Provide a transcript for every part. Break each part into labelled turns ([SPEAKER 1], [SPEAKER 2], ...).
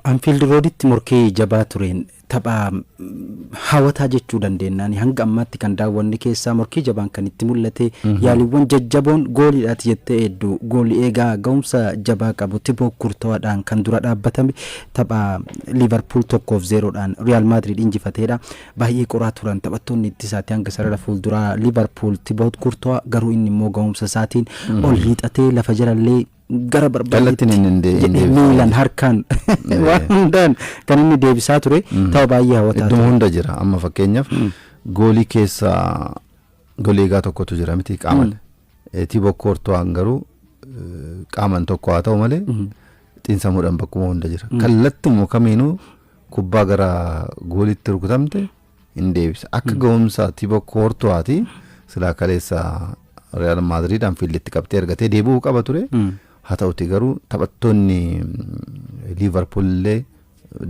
[SPEAKER 1] Anfield Roaditti morkii jabaa tureen tapha hawwataa jechuu dandeenyaan hanga ammaatti kan daawwanne keessaa morkii jabaan kan itti mul'ate, yaaliiwwan jajjaboon gooliidhaati jettee hedduu goolii eegaa ga'umsa jabaa qabu Tiboo Kurtowaadhaan kan dura dhaabbatame tapha Liverpool 1-0dhaan Real Madrid injifateedha. Baay'ee qoraa turan taphattoonni ittisaatti hanga sarara fuulduraa Liverpool Tiboo Kurtowaa, garuu inni immoo ga'umsa isaatiin ol hiixatee lafa jalallee gara barbaadetti jedhee miilan, harkaan, waan hundaan kan inni deebisaa ture tapha baay'ee hawwataa
[SPEAKER 2] ture. Idduma hunda jira. Amma fakkeenyaaf goolii keessa goolii eegaa tokkotu jira miti qaaman. Tiboo Koortuwaan garuu qaaman tokko haa ta'u malee xiinsammuudhaan bakkuma hunda jira. Kallattuma kamiinuu kubbaa gara goolitti rukutamte hin deebisa. Akka ga'umsa Tiboo Koortuwaati silaa kaleessa Real Madrid Anfielditti qabxee argatee deebi'uu qaba ture. Haa ta'uti garuu taphattoonni Liverpool illee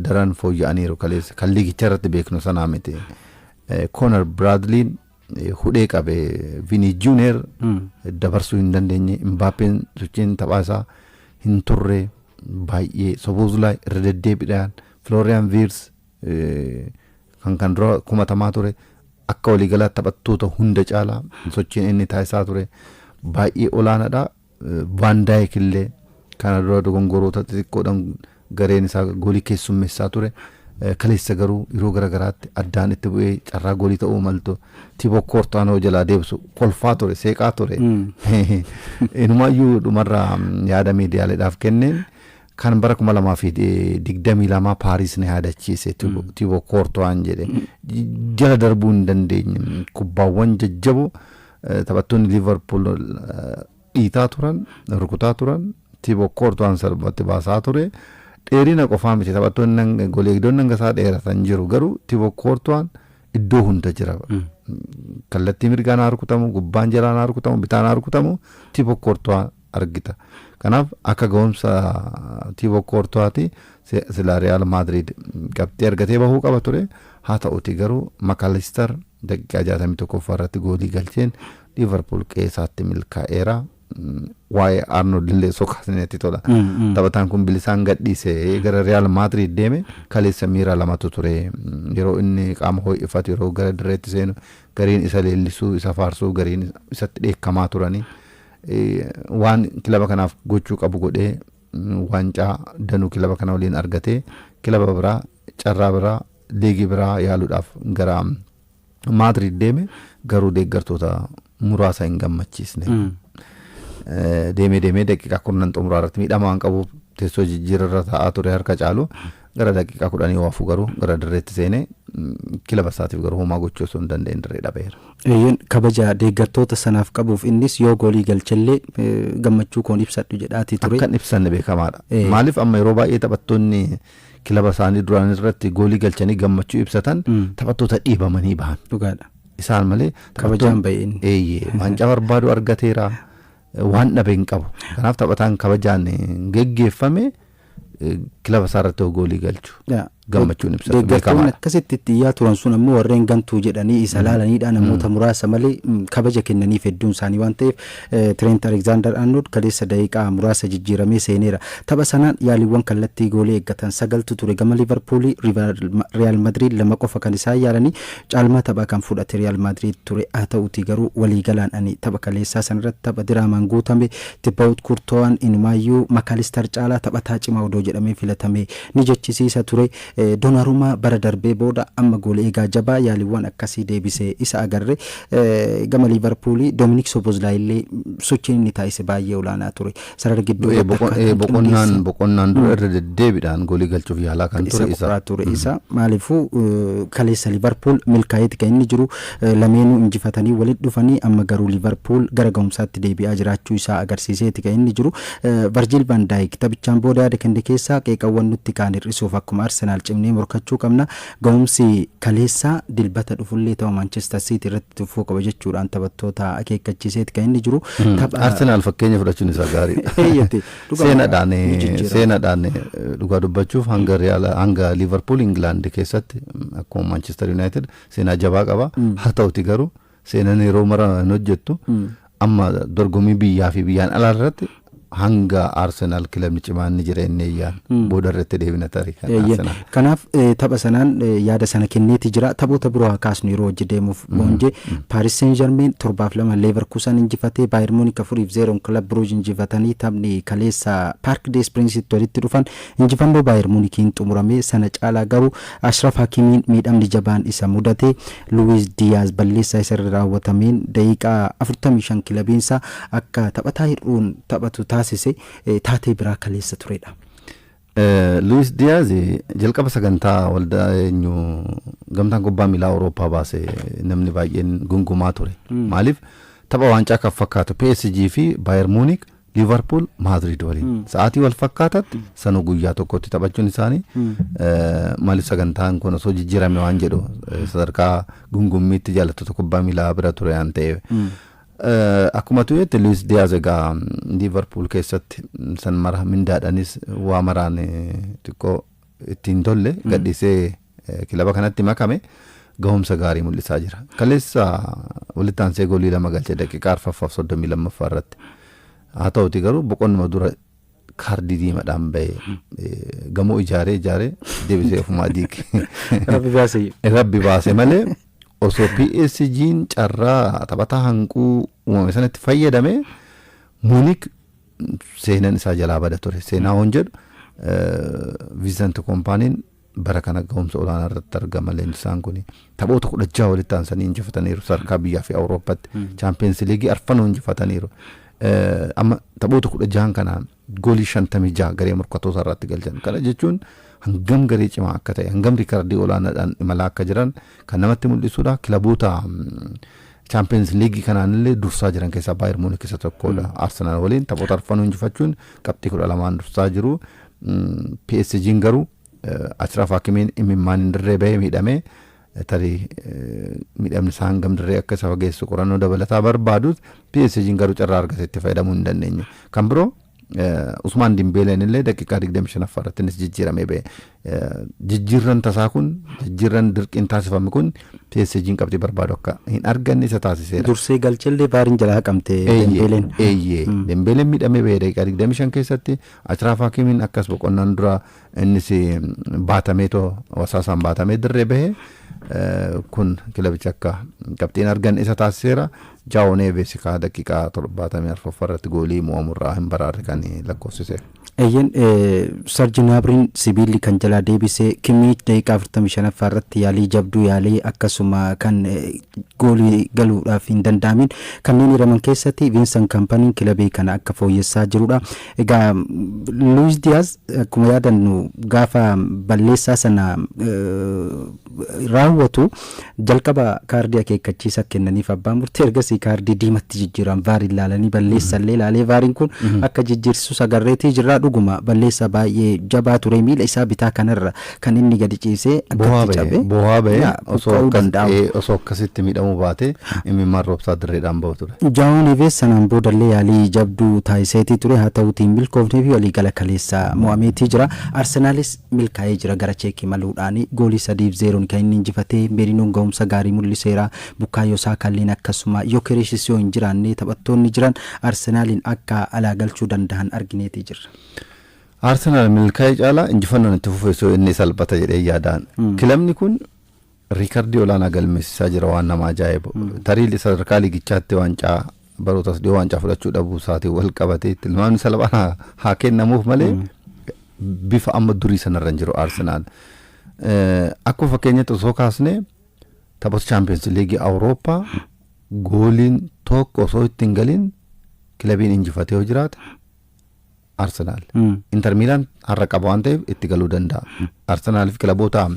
[SPEAKER 2] daran fooyya'aniiru, kaleessa kan liigicha irratti beeknu sanaa miti. Conor Bradley hudhee qabe, Vini Junior dabarsuu hin dandeenye, Mbappeen sochiin taphaa isaa hin turre baay'ee, Szoboszlai irra deddeebiidhaan, Florian Wirtz kan dura kumatamaa ture, akka waliigalaatti taphattoota hunda caalaa sochiin inni taasisaa ture baay'ee olaanaadha. Van Dijk illee kana dura dogongoroota xixiqqoodhaan gareen isaa goolii keessummeessaa ture. Kaleessa garuu yeroo garagaraatti addaan itti bu'ee carraa goolii ta'uu maltu Tiboo Koortaanoo jalaa deebisu kolfaa ture, seeqaa ture. Inumaayyuu dhumarraa yaada miidiyaaleedhaaf kenneen kan bara 2022 Paariis na yaadachiise Tiboo Koortowaan jedhe. Jala darbuu hin dandeenye, kubbaawwan jajjaboo taphattoonni Liverpool dhiitaa turan, rukutaa turan, Tiboo Koortowaan salphatti baasaa ture. Dheerina qofaa miti, taphattoonni goolii eegdonni hanga isaa dheeratan jiru, garuu Tiboo Koortowaan iddoo hunda jira. Kallattii mirgaan haa rukutamu, gubbaan jalaan haa rukutamu, bitaan haa rukutamu, Tiboo Koortowaan argita. Kanaaf akka ga'umsa Tiboo Koortowaati silaa Real Madrid qabxii argatee bahuu qaba ture. Haa ta'uti garuu Makalister daqiiqaa 61ffaa irratti goolii galcheen Liverpool qe'eesaatti milkaa'eera. Waa'ee Arnold illee osoo kaasneetti tola. Taphataan kun bilisaan gadhiise gara Real Madrid deeme. Kaleessa miira lamatu ture. Yeroo inni qaama ho'ifatu, yeroo gara dirreetti seenu, gariin isa leellisuu, isa faarsuu, gariin isatti dheekkamaa turanii. Waan kilaba kanaaf gochuu qabu godhee, waancaa danuu kilaba kana waliin argatee, kilaba biraa, carraa biraa, liigii biraa yaaluudhaaf gara Maadriid deeme, garuu deeggartoota muraasa hin gammachiisne. Deemee deemee daqiiqaa 10 xumuraa irratti miidhama waan qabuuf teessoo jijjiirarra taa'aa ture harka caalu. Gara daqiiqaa 10 waafu garuu gara dirreetti seenee kilaba isaatiif garuu homaa gochuu osoo hin danda'in dirree dhabeera.
[SPEAKER 1] Eeyyeen, kabaja deeggartoota sanaaf qabuuf innis yoo goolii galchellee gammachuu koon ibsadhu jedhaatii ture.
[SPEAKER 2] Akka hin ibsanne beekamaadha. Maaliif amma yeroo baay'ee taphattoonni kilaba isaanii duraan irratti goolii galchanii gammachuu ibsatan taphattoota dhiibamanii bahan.
[SPEAKER 1] Dhugaadha.
[SPEAKER 2] Isaan malee
[SPEAKER 1] Kabajaan ba'e inni.
[SPEAKER 2] Eeyyee, waancaa barbaadu argateera, waan dhabe hin qabu. Kanaaf taphataan kabajaan geggeeffame kilaba isaa irratti yoo goolii galchu gammachuun ibsatu
[SPEAKER 1] Deeggartoonni
[SPEAKER 2] beekamaadha.
[SPEAKER 1] akkasitti itti iyyaa turan sun ammoo warreen gantuu jedhanii isa laalaniidha, namoota muraasa malee kabaja kennaniif hedduun isaanii waan ta'eef. Trent Alexander Arnold kaleessa daqiiqaa muraasa jijjiiramee seeneera. Tapha sanaan yaaliiwwan kallattii goolii eeggatan sagaltu ture gama Liverpoolii, Real Madrid lama qofa kan isaan yaalanii. Caalmaa taphaa kan fudhate Real Madrid ture. Haa ta'utii garuu waliigalaan ani tapha kaleessaa sanarratti tapha diraamaan guutame, Thibaut Courtois inumaayyuu Makalistar caalaa taphataa cimaa odoo jedhamee filatame ni jechisiisa ture. Donnarummaa bara darbee booda amma gool eegaa jabaa yaaliiwwan akkasii deebise isa agarre. Gama Liivarpuulii Doominik Soboozlaay illee sochiin inni taasise baay'ee olaanaa ture. Sarara gidduu irratti akkaataan
[SPEAKER 2] Boqonnaan qindeessa boqonnaan dura irra deddeebiidhaan goolii galchuuf yaalaa kan ture
[SPEAKER 1] isa qoraa ture isa. Maaliifuu kaleessa Liverpool milkaa'eeti kan inni jiru, lameenuu injifatanii walitti dhufanii. Amma garuu Liverpool gara ga'umsaatti deebi'aa jiraachuu isaa agarsiiseeti kan inni jiru. Virgil van Dijk taphichaan booda yaada kenne keessaa, qeeqawwan nutti kaan hir'isuuf akkuma Arsenal cimnee morkachuu qabna, ga'umsi kaleessaa Dilbata dhufullee tapha Manchester City irratti fufuu qaba jechuudhaan taphattoota akeekkachiiseeti kan inni jiru.
[SPEAKER 2] Tapha Arsenaal fakkeenya fudhachuun isaa gaariidha.
[SPEAKER 1] Eeyyate, dhugama
[SPEAKER 2] Seenaadhaan
[SPEAKER 1] ni jijjiirama.
[SPEAKER 2] Seenaadhaan dhugaa dubbachuuf hanga Real, hanga Liverpool England keessatti akkuma Manchester United seenaa jabaa qaba. Haa ta'uti garuu seenaan yeroo mara hin hojjettu. Amma dorgommii biyyaa fi biyyaan alaa irratti Hanga Arsenaal kilabni cimaan ni jira inni iyyaan booda irratti deebina tarii kan Arsenaal.
[SPEAKER 1] Kanaaf tapha sanaan yaada sana kenneeti jira. Taphoota biroo haa kaasnu yeroo hojii deemuuf boonjee. Paaris Saint Germain 7-2 Leverkusen injifatee, Bayern Munich 4-0 Club Brugge injifatanii, taphni kaleessa Parc des Princes walitti dhufan injifannoo Bayern Munichiin xumurame. Sana caalaa garuu Ashraf Hakimiin miidhamni jabaan isa mudate. Luis Diaz balleessaa isarra raawwatameen daqiiqaa 45 kilabiinsa akka taphataa hir'uun taphatu taasise, taatee biraa kaleessa turedha.
[SPEAKER 2] Luis Diaz jalqaba sagantaa waldaa eenyu gamtaan kubbaa miilaa Awurooppaa baase namni baay'een gungumaa ture. Maaliif, tapha waancaa kan fakkaatu PSG fi Bayern Munich, Liverpool, Madrid waliin sa'aatii wal fakkaataatti sanuu guyyaa tokkotti taphachuun isaanii maaliif sagantaan kun osoo jijjiirame waan jedhu sadarkaa gungummiitti jaallattoota kubbaa miilaa bira ture waan ta'eef. Akkuma tu'etti Luis Diaz egaa Liverpool keessatti san mara mindaadhaanis waa maraan xiqqoo ittiin tolle gadhiisee kilaba kanatti makame, gahumsa gaarii mul'isaa jira. Kaleessa walitti aansee goolii lama galche daqiiqaa 4ffaaf 32ffaa irratti. Haa ta'uti garuu boqonnuma dura kaardii diimaadhaan bahee gamoo ijaaree ijaaree deebisee ofumaa diige.
[SPEAKER 1] Rabbi baase.
[SPEAKER 2] Rabbi baase malee osoo PSG'n carraa taphataa hanquu uumame sanatti fayyadame, Munich seenaan isaa jalaa bada ture. Seenaa hoon jedhu, Vincent Kompaniin bara kana gahumsa olaanaa irratti argama. Leenjisaan kun taphoota 16 walitti aansanii injifataniiru sadarkaa biyyaa fi Awurooppaatti. Chaampiyoons Liigii arfanuu injifataniiru. Amma taphoota 16n kanaan goolii 56 garee morkattoota irratti galchan. Kana jechuun hangam garee cimaa akka ta'e, hangam riikardii olaanaadhaan imalaa akka jiran kan namatti mul'isudha. Kilaboota Chaampiyoons Liigii kanaan illee dursaa jiran keessaa Baayern Muunik isa tokkodha. Arsenaal waliin taphoota arfanuu injifachuun qabxii 12n dursaa jiru. PSG'n garuu Ashraf Hakimiin imimmaan hin dirree bahee miidhamee, tarii miidhamni isaa hangam dirree akka isa fageessu qorannoo dabalataa barbaadus, PSG'n garuu carraa argate itti fayyadamuu hin dandeenye. Kan biroo Usmaan Dimbeeleen illee daqiiqaa 25ffaa irratti innis jijjiiramee ba'e. Jijjiirran tasaa kun, jijjiirran dirqiin taasifame kun PSG'n qabxii barbaadu akka hin arganne isa taasiseera.
[SPEAKER 1] Dursee galchellee VARiin jalaa haqamte Dembeeleen.
[SPEAKER 2] Eeyyee. Dembeeleen miidhamee ba'e daqiiqaa 25 keessatti. Achraaf Hakimiin akkas boqonnaan dura innis baatameetoo wasaasaan baatamee dirree bahe, kun kilabicha akka qabxiin arganne isa taasiseera. Jaa'oo Neeves kaa daqiiqaa 74ffaa irratti goolii mo'amurraa hin baraarre kan lakkoofsise.
[SPEAKER 1] Eeyyen, Sarji Naabriin sibiilli kan jalaa deebise, Kimmiich daqiiqaa 45ffaa irratti yaalii jabduu yaalee akkasuma kan goolii galuudhaaf hin danda'amin kanneen hiraman keessatti Viinsan Kampaniin kilabii kana akka fooyyessaa jirudha. Egaa Luis Diyaaz akkuma yaadannu gaafa balleessaa sana raawwatu jalqaba kaardii akeekkachiisa kennaniif abbaan murtii, ergasii kaardii diimatti jijjiiran. VARiin ilaalanii balleessallee ilaalee VARiin kun akka jijjiirsisus agarreetii jirraa. Dhuguma balleessa baay'ee jabaa ture, miila isaa bitaa kanarra kan inni gadi ciisee
[SPEAKER 2] akkatti cabe. Bohaa bahee osoo akkasitti miidhamuu baate imimmaan roobsaa dirreedhaan bahu ture.
[SPEAKER 1] Jaawoo Neeves sanaan boodallee yaalii jabduu taasiseetii ture, haa ta'uutiin milkoofnee fi waliigala kaleessa mo'ameetii jira. Arsenaalis milkaa'ee jira gara Cheekii maluudhaan, goolii 3-0n kan inni injifatee. Meerinoon ga'umsa gaarii mul'iseera. Bukaayoo Saakaalleen akkasuma. Yokereeshis yoo hin jiraanne taphattoonni jiran Arsenaaliin akka alaa galchuu danda'an argineetii jirra.
[SPEAKER 2] Arsenaal milkaa'ee caalaa injifannoon itti fufeessuu inni salphata jedhee yaadaan. Kilabni kun riikardii olaanaa galmeessisaa jira, waan nama ajaa'ibu. Tarii sadarkaa liigichaatti waancaa barootas dhiyoo waancaa fudhachuu dhabuu isaatiin wal qabatee tilmaamni salphaan haa kennamuuf malee bifa amma durii sanarra hin jiru Arsenaal. Akkuma fakkeenyatti osoo kaasnee, taphoota Chaampiyoons Liigii Awurooppaa gooliin tokko osoo ittiin galiin kilabiin injifatee yoo jiraate Arsenaal. Inter Miilaan har'a qaba waan ta'eef itti galuu danda'a. Arsenaal fi kilaboota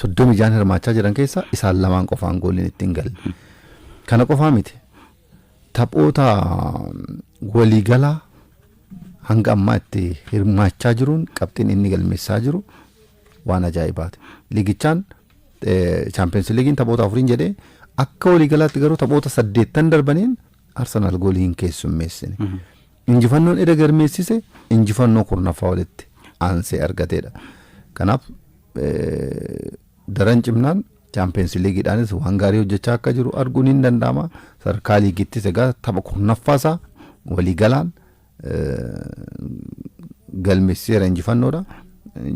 [SPEAKER 2] 36 hirmaachaa jiran keessa isaan lamaan qofaan gooliin ittiin galle. Kana qofaa miti. Taphoota waliigalaa hanga ammaa itti hirmaachaa jiruun qabxiin inni galmeessaa jiru waan ajaa'ibaati. Liigichaan, Chaampiyoons Liigiin taphoota afuriin jedhee, akka waliigalaatti garuu taphoota saddeettan darbaniin Arsenaal goolii hin keessummeessine. Injifannoon eda galmeessise injifannoo 10ffaa walitti aansee argateedha. Kanaaf daran cimnaan Chaampiyoons Liigiidhaanis waan gaarii hojjechaa akka jiru arguun hin danda'ama. Sadarkaa liigittis egaa tapha 10ffaa isaa waliigalaan Galmeessiseera injifannoodha.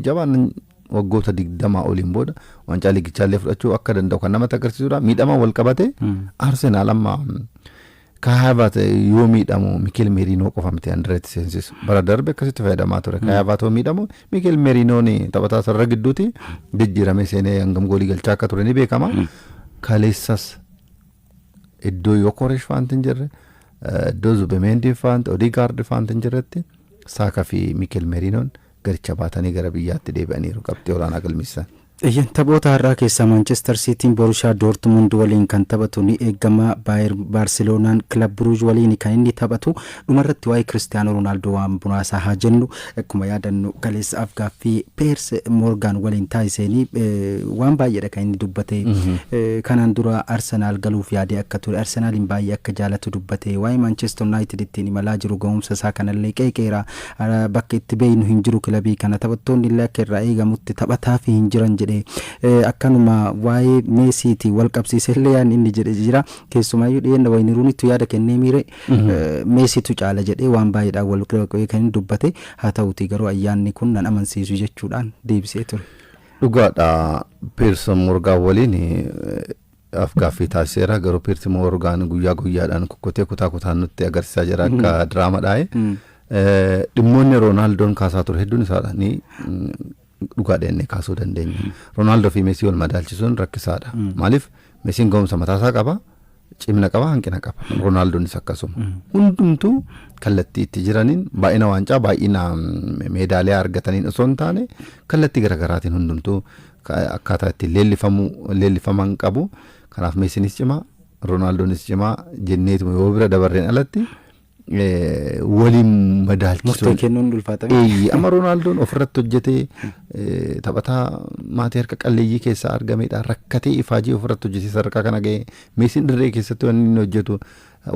[SPEAKER 2] Jabaan waggoota 20 oliin booda waancaa liigichaallee fudhachuu akka danda'u kan namatti agarsiisudha. Miidhamaan wal qabate Arsenaal amma Kai Havertz yoo miidhamu Mikel Merinoo qofa miti Andireetti seensisu. Bara darbe akkasitti fayyadamaa ture. Kai Havertz yoo miidhamu Mikel Merinoon taphataa sarara gidduuti jijjiiramee seenee hangam goolii galchaa akka ture ni beekama. Kaleessas iddoo Yokoresh faanti hin jirre, iddoo Zubimeendii faanti, Odigaard faanti hin jirretti Saaka fi Mikel Merinoon garicha baatanii gara biyyaatti deebi'aniiru, qabxii olaanaa galmeessisan.
[SPEAKER 1] Eeyyan, taphoota har'aa keessaa Maanchestar Siitiin Borushaa Doortmund waliin kan taphatu ni eegama. Baayer Baarseloonaan Kilab Bruuj waliin kan inni taphatu. Dhumarratti waa'ee Kiristiyaanoo Roonaaldoo waan muraasaa haa jennu. Akkuma yaadannu, kaleessa afgaaffii Peers Moorgaan waliin taasiseenii waan baay'eedha kan inni dubbate. Kanaan dura Arsenaal galuuf yaadee akka ture, Arsenaaliin baay'ee akka jaalatu dubbate. Waa'ee Maanchestar Yuunaayitid ittiin imalaa jiru ga'umsa isaa kanallee qeeqeera. Bakka itti beeynu hin jiru kilabii kana, taphattoonni illee akka irraa eegamutti taphataa fi hin jiran jedhe. Akkanuma waa'ee Meesiitii wal qabsiisee illee yaadni inni jedhe jira. Keessumaayyuu dhiyeenna Wayni Ruunitu yaada kennee miire, Meesiitu caala jedhee waan baay'eedhaan wal qabee kan inni dubbate. Haa ta'uti garuu ayyaanni kun nan amansiisu jechuudhaan deebisee ture.
[SPEAKER 2] Dhugaadha, Piers Morgan waliin afgaaffii taasiseera, garuu Piers Morgan guyyaa guyyaadhaan kukkutee kutaa kutaan nutti agarsiisaa jira akka diraamaadhaa. Dhimmoonni Roonaaldoon kaasaa ture hedduun isaadha ni dhugaadha jennee kaasuu dandeenya. Roonaaldoo fi Meesii wal madaalchisuun rakkisaadha. Maaliif? Meesiin ga'umsa mataasaa qaba, cimina qaba, hanqina qaba. Roonaaldoonis akkasuma. Hundumtuu kallattii itti jiraniin, baay'ina waancaa, baay'ina meedaaliyaa argataniin osoo hin taane, kallattii garaagaraatiin hundumtuu akkaataa ittiin leellifaman qabu. Kanaaf Meesiinis cimaa, Roonaaldoonis cimaa jenneetuma yoo bira dabarreen alatti waliin madaalchisuun.
[SPEAKER 1] Murtee kennuun ulfaatame.
[SPEAKER 2] Eeyyee, amma Roonaaldoon ofirratti hojjetee, taphataa maatii harka qalleeyyii keessaa argamedha. Rakkatee ifaajee ofirratti hojjetee sadarkaa kana ga'e. Meesiin dirree keessatti wanni inni hojjetu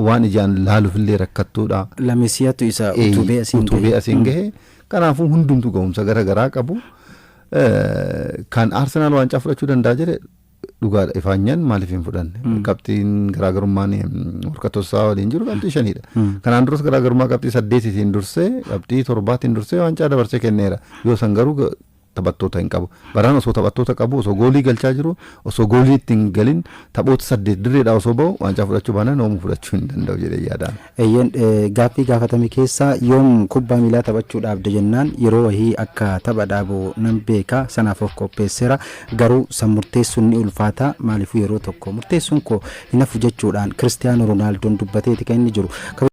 [SPEAKER 2] waan ijaan laaluufillee rakkattuudha.
[SPEAKER 1] Lamesiyaatu isa utubee asiin
[SPEAKER 2] gahe. Utubee asiin gahe. Kanaafuu hundumtuu ga'umsa gara garaa qabu. Kan Arsenaal waancaa fudhachuu danda'a jedhe dhugaadha, ifaanyaan maaliif hin fudhanne? Qabxiin garaagarummaan morkattoota waliin jiru qabxii 5dha. Kanaan duras garaagarummaa qabxii 8tiin dursee, qabxii 7tiin dursee waancaa dabarsee kenneera. Yoo san garuu taphattoota hin qabu. Baraan osoo taphattoota qabu, osoo goolii galchaa jiru, osoo goolii ittiin galin taphoota 8 dirreedhaa osoo bahu waancaa fudhachuu baanaan hoomuu fudhachuu hin danda'u jedhee yaadaan.
[SPEAKER 1] Eeyyeen, gaaffii gaafatame keessaa yoom kubbaa miilaa taphachuu dhaabde jennaan, yeroo wahii akka tapha dhaabu nan beeka, sanaaf of qopheesseera, garuu san murteessuun ni ulfaata, maaliifuu yeroo tokko murteessuun koo hin hafu jechuudhaan Kiristiyaanoo Roonaaldoon dubbateeti kan inni jiru.